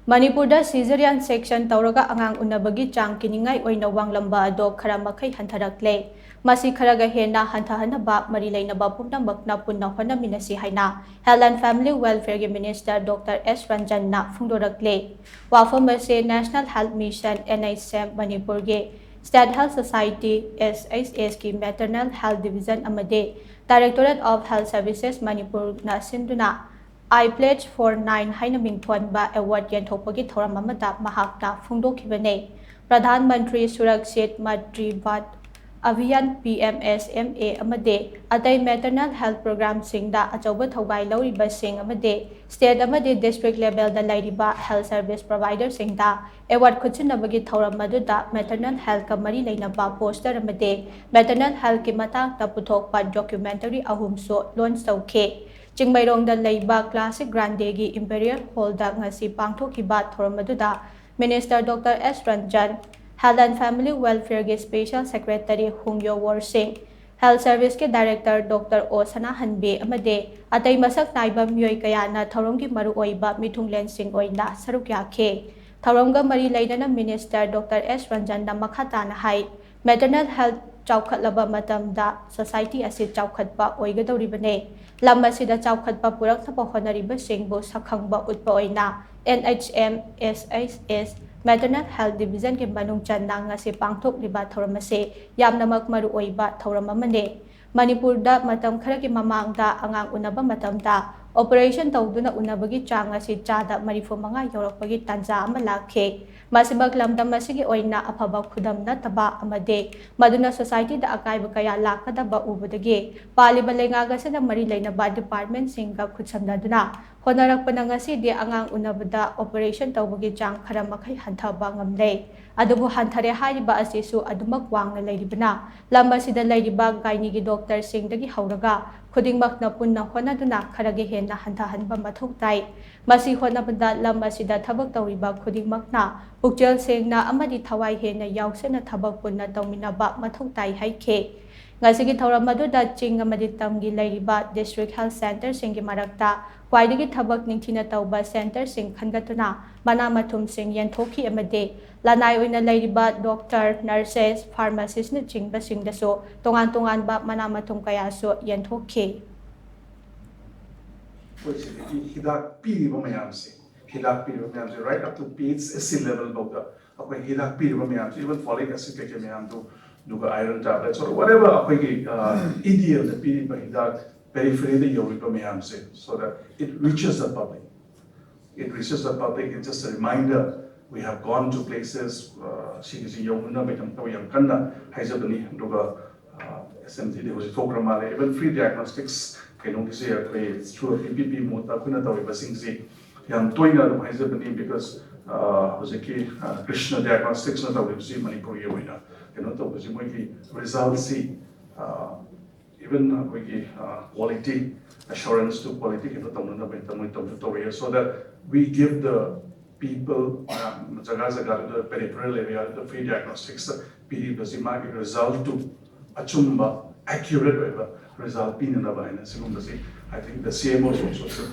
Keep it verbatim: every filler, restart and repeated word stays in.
ꯃꯅꯤꯄꯨꯔꯗ cesarean section ꯇꯧꯔꯒ ꯑꯉꯥꯡ ꯎꯅꯕꯒꯤ ꯆꯥꯡ ꯀꯤꯅꯤꯡꯉꯥꯏ ꯑꯣꯏꯅ ꯋꯥꯡꯂꯝꯕ ꯑꯗꯣ ꯈꯔ ꯃꯈꯩ ꯍꯟꯊꯔꯛꯂꯦ꯫ ꯃꯁꯤ ꯈꯔꯒ ꯍꯦꯟꯅ ꯍꯟꯊꯍꯟꯅꯕ ꯃꯔꯤ ꯂꯩꯅꯕ ꯄꯨꯝꯅꯃꯛꯅ ꯄꯨꯟꯅ ꯍꯣꯠꯅꯃꯤꯟꯅꯁꯤ ꯍꯥꯏꯅ Health and Family Welfareꯒꯤ Minister Doctor S ꯔꯟꯖꯟꯅ ꯐꯣꯡꯗꯣꯔꯛꯂꯦ꯫ ꯋꯥꯐꯝ ꯑꯁꯤ National Health Mission, N H M, ꯃꯅꯤꯄꯨꯔꯒꯤ State Health Society, S H S ꯀꯤ Maternal Health Division ꯑꯃꯗꯤ Directorate of Health Services ꯃꯅꯤꯄꯨꯔꯅ ꯁꯤꯟꯗꯨꯅ I Pledge for Nine ꯍꯥꯏꯅ ꯃꯤꯡꯊꯣꯟꯕ award ꯌꯦꯟꯊꯣꯛꯄꯒꯤ ꯊꯧꯔꯝ ꯑꯃꯗ ꯃꯍꯥꯛꯅ ꯐꯣꯡꯗꯣꯛꯈꯤꯕꯅꯤ꯫ ꯄ꯭ꯔꯙꯥꯟ ꯃꯟꯇ꯭ꯔꯤ ꯁꯨꯔꯛꯁꯤꯠ ꯃꯥꯇ꯭ꯔꯤꯚꯥꯟ ꯑꯚꯤꯌꯥꯟ, P M S M A, ꯑꯃꯗꯤ ꯑꯇꯩ maternal health programmeꯁꯤꯡꯗ ꯑꯆꯧꯕ ꯊꯧꯗꯥꯡ ꯂꯧꯔꯤꯕꯁꯤꯡ ꯑꯃꯗꯤ state ꯑꯃꯗꯤ district levelꯗ ꯂꯩꯔꯤꯕ health service providerꯁꯤꯡꯗ award ꯈꯨꯠꯁꯤꯟꯅꯕꯒꯤ ꯊꯧꯔꯝ ꯑꯗꯨꯗ maternal healthꯀ ꯃꯔꯤ ꯂꯩꯅꯕ poster ꯑꯃꯗꯤ maternal healthꯀꯤ ꯃꯇꯥꯡꯗ ꯄꯨꯊꯣꯛꯄ documentary ꯑꯍꯨꯝꯁꯨ launch ꯇꯧꯈꯤ꯫ ꯆꯤꯡꯃꯩꯔꯣꯡꯗ ꯂꯩꯕ Classic Grandeꯒꯤ Imperial Hallꯗ ꯉꯁꯤ ꯄꯥꯡꯊꯣꯛꯈꯤꯕ ꯊꯧꯔꯝ ꯑꯗꯨꯗ Minister Doctor S Ranjan, Health and Family Welfareꯒꯤ Special Secretary ꯍꯨꯡꯌꯣ ꯋꯣꯔꯁꯤꯡ, Health Serviceꯀꯤ Director Doctor O ꯁꯅꯥꯍꯟꯕꯤ ꯑꯃꯗꯤ ꯑꯇꯩ ꯃꯁꯛ ꯅꯥꯏꯕ ꯃꯤꯑꯣꯏ ꯀꯌꯥꯅ ꯊꯧꯔꯝꯒꯤ ꯃꯔꯨꯑꯣꯏꯕ ꯃꯤꯊꯨꯡꯂꯦꯟꯁꯤꯡ ꯑꯣꯏꯅ ꯁꯔꯨꯛ ꯌꯥꯈꯤ꯫ ꯊꯧꯔꯝꯒ ꯃꯔꯤ ꯂꯩꯅꯅ Minister Doctor S ꯔꯟꯖꯟꯅ ꯃꯈꯥ ꯇꯥꯅ ꯍꯥꯏ, maternal health ꯆꯥꯎꯈꯠꯂꯕ ꯃꯇꯝꯗ society ꯑꯁꯤ ꯆꯥꯎꯈꯠꯄ ꯑꯣꯏꯒꯗꯧꯔꯤꯕꯅꯤ꯫ ꯂꯝ ꯑꯁꯤꯗ ꯆꯥꯎꯈꯠꯄ ꯄꯨꯔꯛꯅꯕ ꯍꯣꯠꯅꯔꯤꯕꯁꯤꯡꯕꯨ ꯁꯛꯈꯪꯕ ꯎꯠꯄ ꯑꯣꯏꯅ N H M, S H S, Maternal Health Divisionꯒꯤ ꯃꯅꯨꯡ ꯆꯟꯅ ꯉꯁꯤ ꯄꯥꯡꯊꯣꯛꯂꯤꯕ ꯊꯧꯔꯝ ꯑꯁꯤ ꯌꯥꯝꯅꯃꯛ ꯃꯔꯨꯑꯣꯏꯕ ꯊꯧꯔꯝ ꯑꯃꯅꯤ꯫ ꯃꯅꯤꯄꯨꯔꯗ ꯃꯇꯝ ꯈꯔꯒꯤ ꯃꯃꯥꯡꯗ ꯑꯉꯥꯡ ꯎꯅꯕ ꯃꯇꯝꯗ operation ꯇꯧꯗꯨꯅ ꯎꯅꯕꯒꯤ ꯆꯥꯡ ꯑꯁꯤ ꯆꯥꯗ ꯃꯔꯤꯐꯨ ꯃꯉꯥ ꯌꯧꯔꯛꯄꯒꯤ ꯇꯥꯟꯖꯥ ꯑꯃ ꯂꯥꯛꯈꯤ꯫ ꯃꯁꯤꯃꯛ ꯂꯝꯗꯝ ꯑꯁꯤꯒꯤ ꯑꯣꯏꯅ ꯑꯐꯕ ꯈꯨꯗꯝ ꯅꯠꯇꯕ ꯑꯃꯗꯤ ꯃꯗꯨꯅ societyꯗ ꯑꯀꯥꯏꯕ ꯀꯌꯥ ꯂꯥꯛꯀꯗꯕ ꯎꯕꯗꯒꯤ ꯄꯥꯜꯂꯤꯕ ꯂꯩꯉꯥꯛ ꯑꯁꯤꯅ ꯃꯔꯤ ꯂꯩꯅꯕ departmentꯁꯤꯡꯒ ꯈꯨꯠꯁꯝꯅꯗꯨꯅ ꯍꯣꯠꯅꯔꯛꯄꯅ ꯉꯁꯤꯗꯤ ꯑꯉꯥꯡ ꯎꯅꯕꯗ operation ꯇꯧꯕꯒꯤ ꯆꯥꯡ ꯈꯔ ꯃꯈꯩ ꯍꯟꯊꯕ ꯉꯝꯂꯦ꯫ ꯑꯗꯨꯕꯨ ꯍꯟꯊꯔꯦ ꯍꯥꯏꯔꯤꯕ ꯑꯁꯤꯁꯨ ꯑꯗꯨꯃꯛ ꯋꯥꯡꯅ ꯂꯩꯔꯤꯕꯅ ꯂꯝ ꯑꯁꯤꯗ ꯂꯩꯔꯤꯕ gynaeꯒꯤ doctorꯁꯤꯡꯗꯒꯤ ꯍꯧꯔꯒ ꯈꯨꯗꯤꯡꯃꯛꯅ ꯄꯨꯟꯅ ꯍꯣꯠꯅꯗꯨꯅ ꯈꯔꯒ ꯍꯦꯟꯅ ꯍꯟꯊꯍꯟꯕ ꯃꯊꯧ ꯇꯥꯏ꯫ ꯃꯁꯤ ꯍꯣꯠꯅꯕꯗ ꯂꯝ ꯑꯁꯤꯗ ꯊꯕꯛ ꯇꯧꯔꯤꯕ ꯈꯨꯗꯤꯡꯃꯛꯅ ꯄꯨꯛꯆꯦꯜ ꯁꯦꯡꯅ ꯑꯃꯗꯤ ꯊꯋꯥꯏ ꯍꯦꯟꯅ ꯌꯥꯎꯁꯦꯅ ꯊꯕꯛ ꯄꯨꯟꯅ ꯇꯧꯃꯤꯟꯅꯕ ꯃꯊꯧ ꯇꯥꯏ ꯍꯥꯏꯈꯤ꯫ ꯉꯁꯤꯒꯤ ꯊꯧꯔꯝ ꯑꯗꯨꯗ ꯆꯤꯡ ꯑꯃꯗꯤ ꯇꯝꯒꯤ ꯂꯩꯔꯤꯕ district health centreꯁꯤꯡꯒꯤ ꯃꯔꯛꯇ ꯈ꯭ꯋꯥꯏꯗꯒꯤ ꯊꯕꯛ ꯅꯤꯡꯊꯤꯅ ꯇꯧꯕ centreꯁꯤꯡ ꯈꯟꯒꯠꯇꯨꯅ ꯃꯅꯥ ꯃꯊꯨꯝꯁꯤꯡ ꯌꯦꯟꯊꯣꯛꯈꯤ ꯑꯃꯗꯤ ꯂꯅꯥꯏ ꯑꯣꯏꯅ ꯂꯩꯔꯤꯕ doctor, nurses, pharmacistꯅꯆꯤꯡꯕꯁꯤꯡꯗꯁꯨ ꯇꯣꯉꯥꯟ ꯇꯣꯉꯥꯟꯕ ꯃꯅꯥ ꯃꯊꯨꯝ ꯀꯌꯥꯁꯨ ꯌꯦꯟꯊꯣꯛꯈꯤ꯫ ꯑꯩꯈꯣꯏ ꯁꯤꯗꯒꯤ ꯍꯤꯗꯥꯛ ꯄꯤꯔꯤꯕ ꯃꯌꯥꯝꯁꯦ, ꯍꯤꯗꯥꯛ ꯄꯤꯔꯤꯕ ꯃꯌꯥꯝꯁꯦ right up to P H S C level ꯐꯥꯎꯗ ꯑꯩꯈꯣꯏ ꯍꯤꯗꯥꯛ ꯄꯤꯔꯤꯕ ꯃꯌꯥꯝꯁꯦ, even folic acid ꯀꯩꯀꯩ ꯃꯌꯥꯝꯗꯨ, ꯑꯗꯨꯒ iron tablets or whatever ꯑꯩꯈꯣꯏꯒꯤ EDLꯗ ꯄꯤꯔꯤꯕ ꯍꯤꯗꯥꯛ peripheryꯗ ꯌꯧꯔꯤꯕ ꯃꯌꯥꯝꯁꯦ, so that it reaches the public. It reaches the public. It's just a reminder. We have gone to places, uh, ꯁꯤꯒꯤꯁꯤ ꯌꯧꯅꯅꯕꯒꯤꯗꯃꯛꯇ ꯑꯩꯈꯣꯏ ꯌꯥꯝ ꯀꯟꯅ ꯍꯥꯏꯖꯕꯅꯤ꯫ ꯑꯗꯨꯒ ꯑꯦꯁ ꯑꯦꯝ ꯖꯤꯗꯤ ꯍꯧꯖꯤꯛ ꯊꯣꯛꯈ꯭ꯔ ꯃꯥꯜꯂꯦ, even free diagnostics ꯀꯩꯅꯣꯒꯤꯁꯦ ꯑꯩꯈꯣꯏ through P P P mode ꯑꯩꯈꯣꯏꯅ ꯇꯧꯔꯤꯕꯁꯤꯡꯁꯤ ꯌꯥꯝ ꯇꯣꯏꯅ ꯑꯗꯨꯝ ꯍꯥꯏꯖꯕꯅꯤ, because ꯍꯧꯖꯤꯛꯀꯤ ꯀ꯭ꯔꯤꯁꯅ diagnosticsꯅ ꯇꯧꯔꯤꯕꯁꯤ ꯃꯅꯤꯄꯨꯔꯒꯤ ꯑꯣꯏꯅ ꯀꯩꯅꯣ ꯇꯧꯕꯁꯤ, ꯃꯣꯏꯒꯤ resultꯁꯤ even ꯑꯩꯈꯣꯏꯒꯤ quality assurance to quality ꯀꯩꯅꯣ ꯇꯧꯅꯅꯕꯒꯤꯗꯃꯛ ꯃꯣꯏ ꯇꯧꯁꯨ ꯇꯧꯔꯛꯑꯦ, so that we give the people, ꯖꯒꯥ ꯖꯒꯥꯗꯨꯗ peripheral areaꯗꯨꯗ free diagnostics ꯄꯤꯔꯤꯕꯁꯤ ꯃꯥꯒꯤ resultꯇꯨ ꯑꯆꯨꯝꯕ, accurate ꯑꯣꯏꯕ result ꯄꯤꯅꯅꯕ ꯍꯥꯏꯅ ꯁꯤꯒꯨꯝꯕꯁꯤ I think the C M Os also should